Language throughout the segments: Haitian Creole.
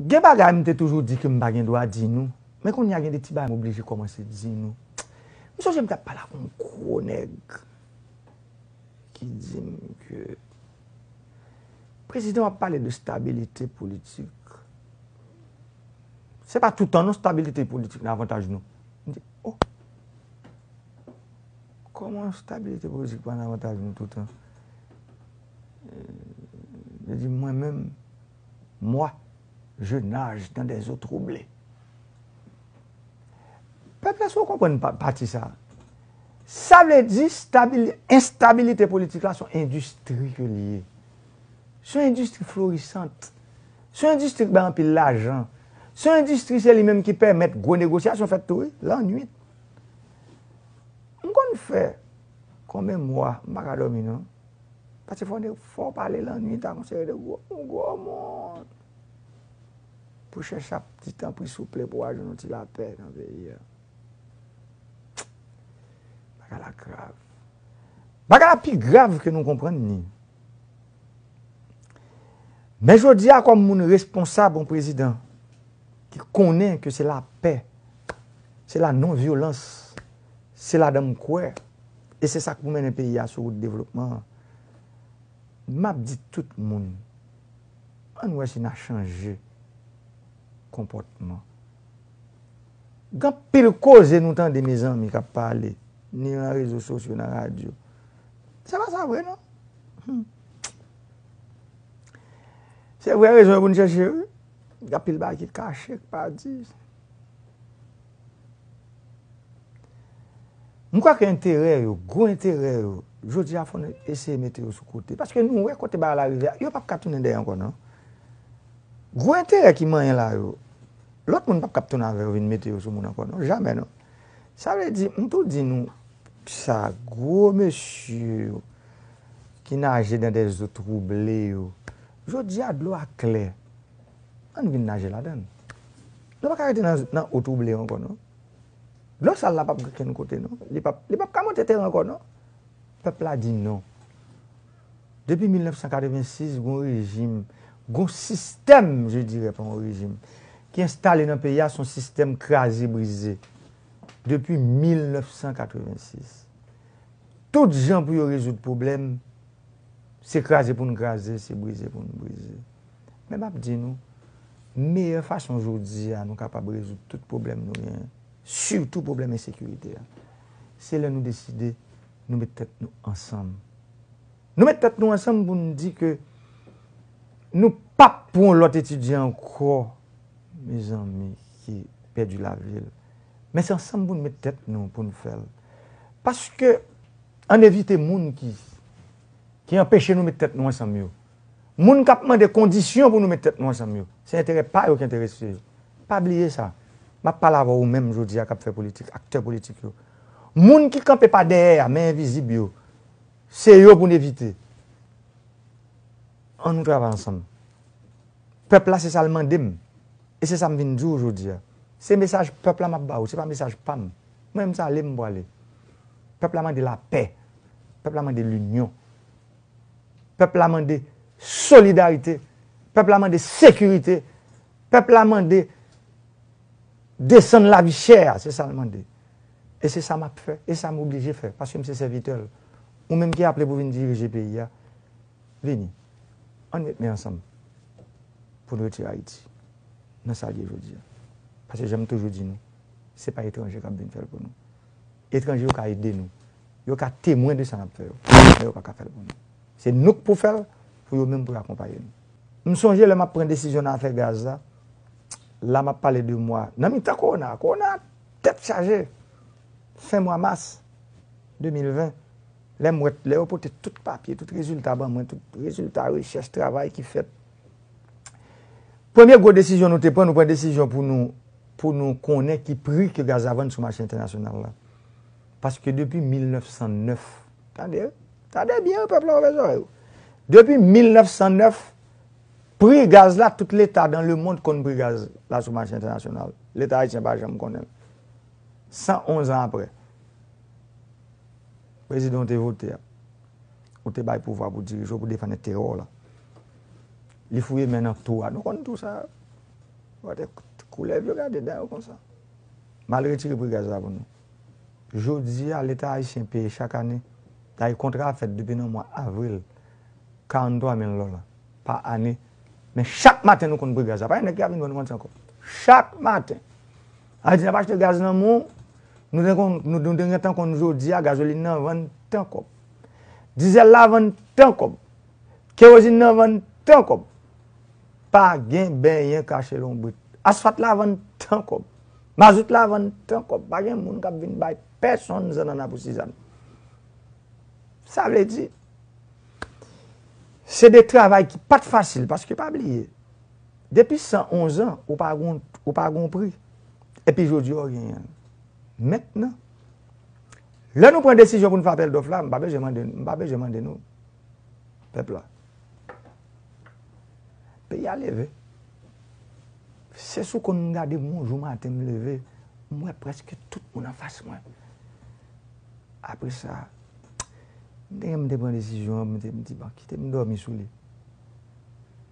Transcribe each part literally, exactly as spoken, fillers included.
Gen bagay m te toujou di ke m pa gen dwa di nou, men kounye a gen de ti bagay m oblije kòmanse di nou. M sonje m t ap pale ak yon gwo nèg ki di m ke prezidan w ap pale de stabilite politik. Se pa toutan non stabilite politik nan avantaj nou. M di, oh, kòman stabilite politik pa nan avantaj nou toutan? Yo di mwen menm, moi, je nage dans des eaux troublées. Pèp la, si w konprann pa- pati sa, sa vle di stabil- enstabilite politik la se yon endistri ke li ye. Se yon endistri florisant. Se yon endistri ki bay anpil lajan. Se yon endistri, se li menm ki pèmèt gwo negosyasyon fèt tou, wi, lannwit. M konn fè konbyen mwa m pa ka dòmi non. Paske fò w, fò w pale lannwit ak yon seri de gwo, gwo moun pou chèche ap di tanpri souple pou w al jwenn yon ti lapè nan peyi a. Bagay la grav. Bagay la pi grav ke nou konprann ni. Men jodi a, kòm moun responsab, yon prezidan ki konnen ke se lapè, se la non vyolans, se ladan m kwè, e se sa k pou mennen peyi a sou wout devlopman an. M ap di tout moun, ann wè si n a chanje konpòtman. Gen anpil koze nou tande, mezanmi, k ap pale, ni nan rezo sosyo, nan radyo. Se pa sa vre, non. Hmm. Se vrè rezon yo pou n chèche, wi. Gen anpil bagay ki kache, ki pa di. M kwè ke enterè yo, gwo enterè yo, jodi a fò n eseye mete yo sou kote. Paske nou wè kote bagay la rive a, yo p ap ka tounen dèyè ankò, non. Gwo enterè ki manyen la yo, lòt moun p ap ka tounen avè yo vin mete yo sou moun ankò, non. Jamè, non. Sa vle di, m tou di nou sa, gwo mesye yo ki naje dans des eaux troublées yo, jodi a dlo a klè. Ann vin naje ladan l. Nou pa ka rete nan, nan eau troublée ankò, non. Dlo sal la p ap gen kote, non. Li p ap, li p ap ka monte teren ankò, non. Pèp la di non. Depi mil nèf san katrevensis, gon rejim, gon sistèm, je dirais, pa yon rejim, ki enstale nan peyi a, se yon sistèm kraze brize. Depi mil nèf san katrevensis. Tout jan pou yo rezoud pwoblèm, se kraze pou n kraze, se brize pou n brize. Men m ap di nou, meyè fason jodi a nou kapab rezoud tout pwoblèm nou genyen, sitou pwoblèm ensekirite a, se lè nou deside nou met tèt nou ansanm. Nou met tèt nou ansanm pou n di ke nou p ap pran yon lòt etidyan ankò, mezanmi, ki pèdi lavi l. Men se ansanm pou n met tèt nou, pou n fè l. Paske, ann evite moun ki, ki anpeche nou met tèt nou ansanm yo. Moun k ap mande kondisyon pou nou met tèt nou ansanm yo. Se enterè pa yo ki enterese yo. Pa bliye sa. M ap pale avè w ou menm jodi a k ap fè politik, aktè politik yo. Moun ki kanpe pa dèyè a, men envizib yo. Se yo pou n evite. Ann nou travay ansanm. Pèp la, se sa l mande m. E se sa m vin di w jodi a. Se mesaj pèp la m ap ba w, se pa mesaj pa m. Mwen menm, se ale m pwale. Pèp la mande lapè. Pèp la mande linyon. Pèp la mande solidarite. Pèp la mande sekirite. Pèp la mande desann lavi chè a, se sa l mande. E se sa m ap fè, e sa m oblije fè, paske m se sèvitè l. Ou menm ki aple pou vin dirije peyi a, vini. Ann met men ansanm pou n retire Ayiti nan sa l ye jodi a. Paske jan m toujou di nou, se pa etranje k ap vin fè l pou nou. Etranje yo ka ede nou. Yo ka temwen de sa n ap fè yo. Men yo pa ka fè l pou nou. Se nou k pou fè l, pou yo menm pou yo akonpaye nou. M sonje lè m ap pran desizyon nan afè gaz la, la m ap pale de mwa, nan mitan kowona, kowona tèt chaje, fen mwa mas de mil ven, lè m wè, lè yo pote tout papye, tout rezilta ban mwen, tout rezilta rechèch, travay ki fèt. Premye gwo desizyon nou te pran, nou pran desizyon pou nou, pou nou konnen ki pri ke gaz la vann sou mache entènasyonal la. Paske depi mil nèf san nèf, tande, tande byen, pèp la, ouvè zòrèy ou. Depi mil nèf san nèf, pri gaz la, tout leta dans le monde konn pri gaz la sou mache entènasyonal. Leta ayisyen pa janm konnen l. San onz an apre, prezidan w te vote a, ou te bay pouvwa pou dirije w, pou defann enterè w la. Li fouye men nan tou a. Nou konn tou sa. Gade koulèv yo, gade dan yo konsa. M al retire pri gaz la pou nou. Jodi a, Leta ayisyen peye chak ane. Dayè, kontra a fèt depi nan mwa avril, karannntwa mil dola pa ane. Men chak maten, nou konn pri gaz la. Pa gen nèg ki ap vin vann kòb. Chak maten. Sa vle di, n ap achte gaz nan men w, nou te konn, nou, nou te gentan konn jodi a, gazolin nan vann tan kòb. Dizèl la vann tan kòb. Kerozin nan vann tan kòb. Pa gen benyen kache lonbrit. Asfalt la vann tan kòb. Mazout la vann tan kòb. Pa gen moun k ap vin bay pèsonn zannanna pou sizann. Sa vle di, se de travay ki pa t fasil, paske pa bliye, depi san onz an, ou pa gon, ou pa gon pri. Epi jodi a, w genyen l. Mentnan, lè nou pran desizyon pou n fè apèl dòf la, m pa bezwen mande, m pa bezwen mande nou, pèp la. Peyi a leve. Se sou konn m gade m yon jou maten m leve, m wè prèske tout moun anfas mwen. Apre sa, m te, m te pran desizyon an, m te, m di, "Bon, kite m dòmi sou li."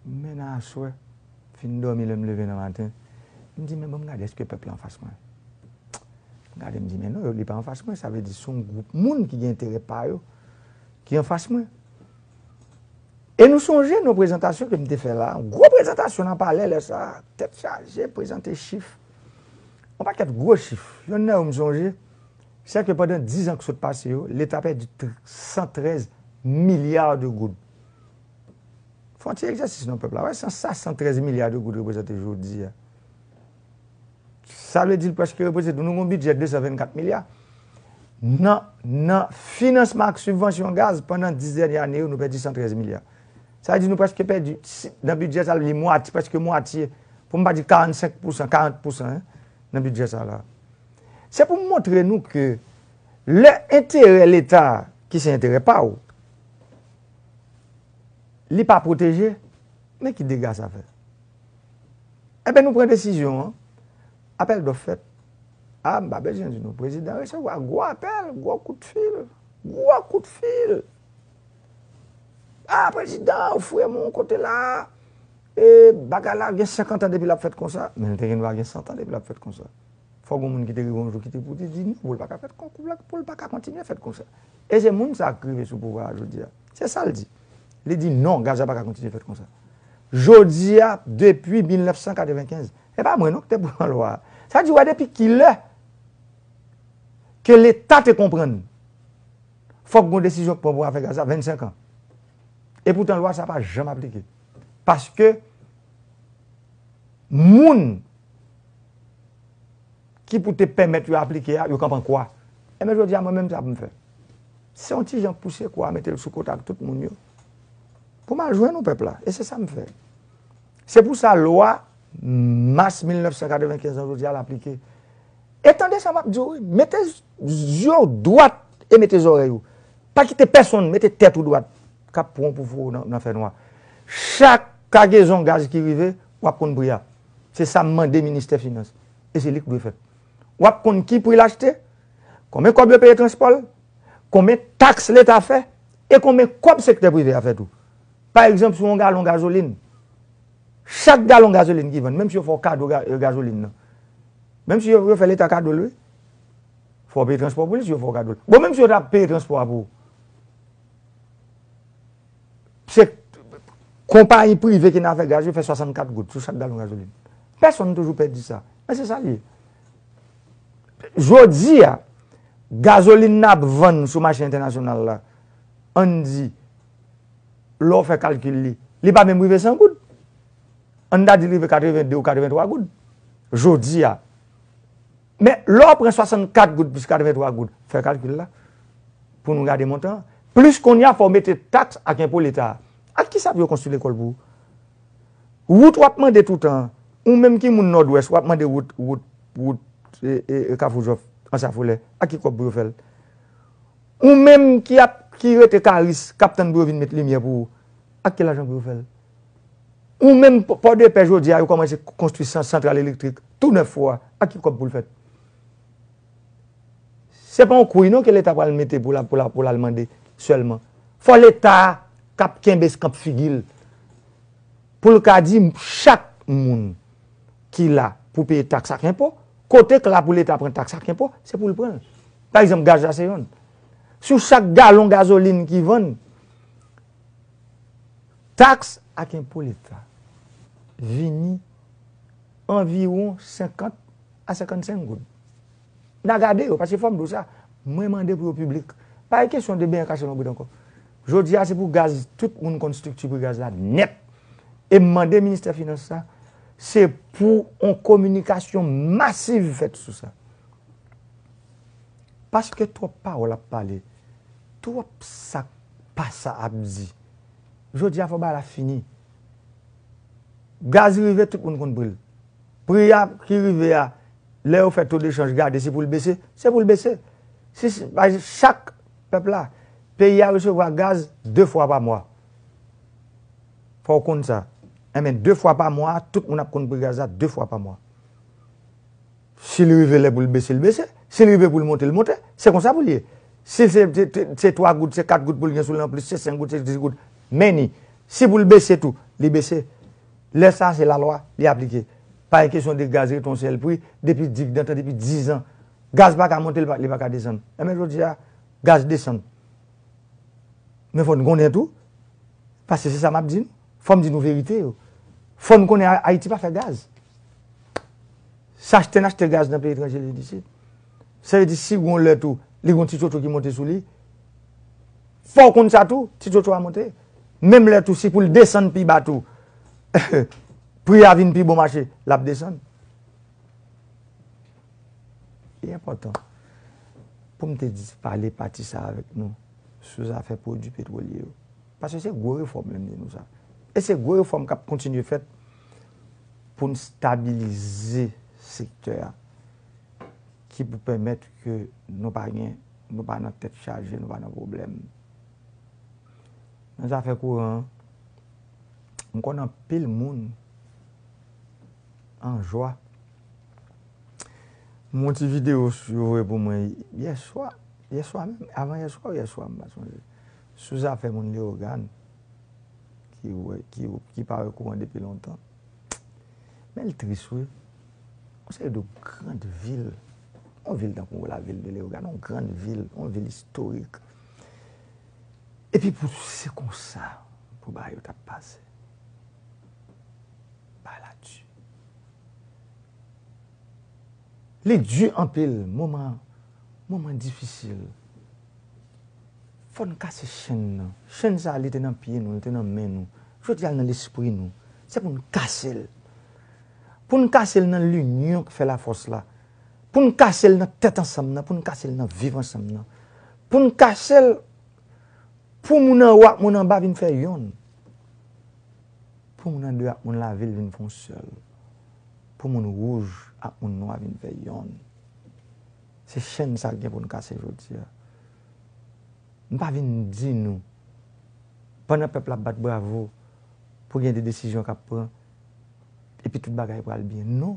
Men nan aswè, fin dòmi lè m leve nan maten, m di, "Men bon, m gade èske pèp la anfas mwen." M gade, m di, "Men non, li pa anfas mwen." Sa vle di se yon gwoup moun ki gen enterè pa yo ki anfas mwen. E nou sonje nan prezantasyon ke m te fè la, gwo prezantasyon nan palè lè sa a, tèt chaje, prezante chif. Yon pakèt gwo chif. Yonn nan yo m sonje, se ke pandan diz an ki sot pase yo, Leta pèdi tr-, san trèz milya de goud. Fè yon ti egzèsis non, pèp la. Wè sa, sa san trèz milya de goud reprezante jodi a. Sa vle di l prèske reprezante, nou gon bidjè de san vennkat milya. Nan, nan finansman ak sibvansyon gaz, pandan dis dènye ane yo, nou pèdi san trèz milya. Sa vle di nou prèske pèdi, si, nan bidjè sa, li mwatye, prèske mwatye, pou m pa di karannsenk pousan, karant pousan, en, nan bidjè sa la. Se pou m montre nou ke lè enterè Leta, ki se enterè pa w, li pa pwoteje, men ki dega sa fè. Enben, nou pran desizyon an, apèl dòf fèt. A, m pa bezwen di nou, prezidan resevwa gwo apèl, gwo kout fil, gwo kout fil. A, prezidan, ou fouye m yon kote la, e, bagay la gen senkant an depi l ap fèt konsa, men l te gen dwa gen san tan depi l ap fèt konsa. Fòk gon moun ki te rive yon jou ki te pou te di non, pou l pa ka fèt kon, pou l pa ka kontinye fèt konsa. E se moun sa a k rive sou pouvwa a jodi a. Se sa l di. Li di non, gaz la pa ka kontinye fèt konsa. Jodi a, depi mil nèf san katrevenkenz, e pa mwen non ki te pran lwa a. Sa di, wè depi kilè ke Leta te konprann fòk gon desizyon k pran pou afè gaz la, vennsenk an. E poutan lwa sa pa janm aplike. Paske moun ki pou te pèmèt yo aplike a, yo kanpe an kwa. Enben, jodi a, mwen menm, sa pou m fè? Se yon ti jan pouse kwa a, mete l sou kote ak tout moun yo, pou m al jwenn yon pèp la. E se sa m fè. Se pou sa, lwa mas mil nèf san katrevenkenz lan, jodi a, l aplike. E tande sa m ap di w, wi. Mete zye w dwat e mete zòrèy ou. Pa kite pèsonn mete tèt ou dwat k ap pran w pou foure w nan, nan fènwa. Chak kagezon gaz ki rive, w ap konn pri a. Se sa m mande ministè finans. E se li k dwe fèt. W ap konn ki pri l achte, konbyen kòb yo peye transpò l, konbyen taks Leta fè, e konbyen kòb sektè prive a fè tou. Pa egzanp, sou yon galon gazolin, chak galon gazolin ki vann, menm si yo fè w kado ga-, gazolin nan, menm si yo, yo fè Leta kado l, wi, fò w peye transpò pou li si yo fè w kado l. Bon, menm si yo ta peye transpò a pou ou, se konpayi prive ki nan afè gaz yo fè swasannkat goud sou chak galon gazolin. Pèsonn toujou pèdi sa. Men se sa l ye. Jodi a, gazolin n ap vann sou mache entènasyonal la, ann di, lè w fè kalkil li, li pa menm rive san goud. Ann ta di l rive katrevende ou katrevenntwa goud. Jodi a. Men lè w pran swasannkat goud plis katrevenntwa goud, fè kalkil la, pou nou gade montan an. Plis kounye a, fò w mete taks ak enpo Leta a. Ak kisa pou yo konstwi lekòl pou ou? Wout w ap mande toutan an. Ou menm ki moun Nòdwès, w ap mande wout, wout, wout, e, e, e Kafou Jòf, Anse à Foulè. Ak ki kòb pou yo fè l? Ou menm ki ap, ki rete Karis, k ap tann pou yo vin met limyè pou ou, ak ki lajan pou yo fè l? Ou menm, Pò-, Pòdepè, jodi a, yo kòmanse konstwi san-, santral elektrik tou nèf fwa. Ak ki kòb pou l fèt? Se pa yon kouy non ke Leta pral mete pou l a, pou l a, pou l al mande sèlman. Fò Leta a k ap kenbe kanpe figi l, pou l ka di chak moun ki la pou peye taks ak enpo, kote k la pou Leta pran taks ak enpo, se pou l pran l. Pa egzanp, gaz la se yonn. Sou chak galon gazolin ki vann, taks ak enpo Leta vini anviwon senkant a senkannsenk goud. N a gade yo, paske fò m di w sa, mwen mande pou yo piblik. Pa gen kesyon de benyen kache lonbrit ankò. Jodi a, se pou gaz, tout moun konn estrikti pri gaz la nèt. E m mande ministè finans la, se pou yon kominikasyon masiv fèt sou sa. Paske twòp pawòl ap pale, twòp sa k pa sa ap di. Jodi a, fò bagay la fini. Gaz rive, tout moun konn pri l. Pri a ki rive a, lè yo fè to de chanj, gade si pou l bese, se pou l bese. Si, si, pa egzanp, chak pèp la, peyi a resevwa gaz de fwa pa mwa. Fò w konn sa. Enben, de fwa pa mwa, tout moun ap konn pri gaz la de fwa pa mwa. Si l rive lè pou l bese, l bese. Si l rive pou l monte, l monte. Se konsa pou l ye. Si se, se, se, se twa goud, se kat goud pou l gen sou li anplis, se senk goud, se dis goud. Men ni. Si pou l bese tou, li bese. Lè sa, se lalwa, li aplike. Pa gen kesyon de gaz ret yon sèl pri, depi digdantan, depi diz an. Gaz pa ka monte, li pa, li pa ka desann. Enben, jodi a, gaz desann. Men fò n konnen tou, paske se sa m ap di nou. Fò m di nou verite yo. Fò n konnen A-, Ayiti pa fè gaz. Se achte n achte gaz nan peyi etranje li di isit. Sa vle di si gon lè tou, li gon ti tchotcho ki monte sou li. Fò w konn sa tou, ti tchotcho a monte. Menm lè tou, si pou l desann pi ba tou, pri a vin pi bon mache, l ap desann. Li enpòtan pou m te di, pale pati sa avèk nou sou zafè pwodui petwolye yo. Paske se gwo refòm, lè m di nou sa. E se gwo refòm k ap kontinye fèt pou n stabilize sektè a, ki pou pèmèt ke nou pa gen, nou pa nan tèt chaje, nou pa nan pwoblèm. Nan zafè kouran an, m konn anpil moun an jwa. M wè yon ti videyo yo voye pou mwen yè swa, yè swa menm, avan yè swa ou yè swa, m pa sonje. Sou zafè moun Leyogàn ki wè, ki, ki pa wè kouran depi lontan. Men l tris, wi. Yon seri de grann vil, yon vil tankou lavil de Leyogàn, yon grann vil, yon vil istorik. Epi pou se konsa pou bagay yo t ap pase. Bagay la di. Li di anpil, moman, moman difisil. Fò n kase chenn nan. Chenn sa a, li te nan pye nou, li te nan men nou. Jodi a, l nan lespri nou. Se pou n kase l. Pou n kase l nan linyon k fè lafòs la. Pou n kase l nan tèt ansanm nan, pou n kase l nan viv ansanm nan. Pou n kase l pou moun anwo ak moun anba vin fè yonn. Pou moun andeyò ak moun lavil vin fè yon sèl. Pou moun wouj ak moun nwa vin fè yonn. Se chenn sa k gen pou n kase jodi a. M pa vin di nou, pandan pèp la ap bat bravo pou gen de desizyon k ap pran, epi tout bagay pral byen. Non,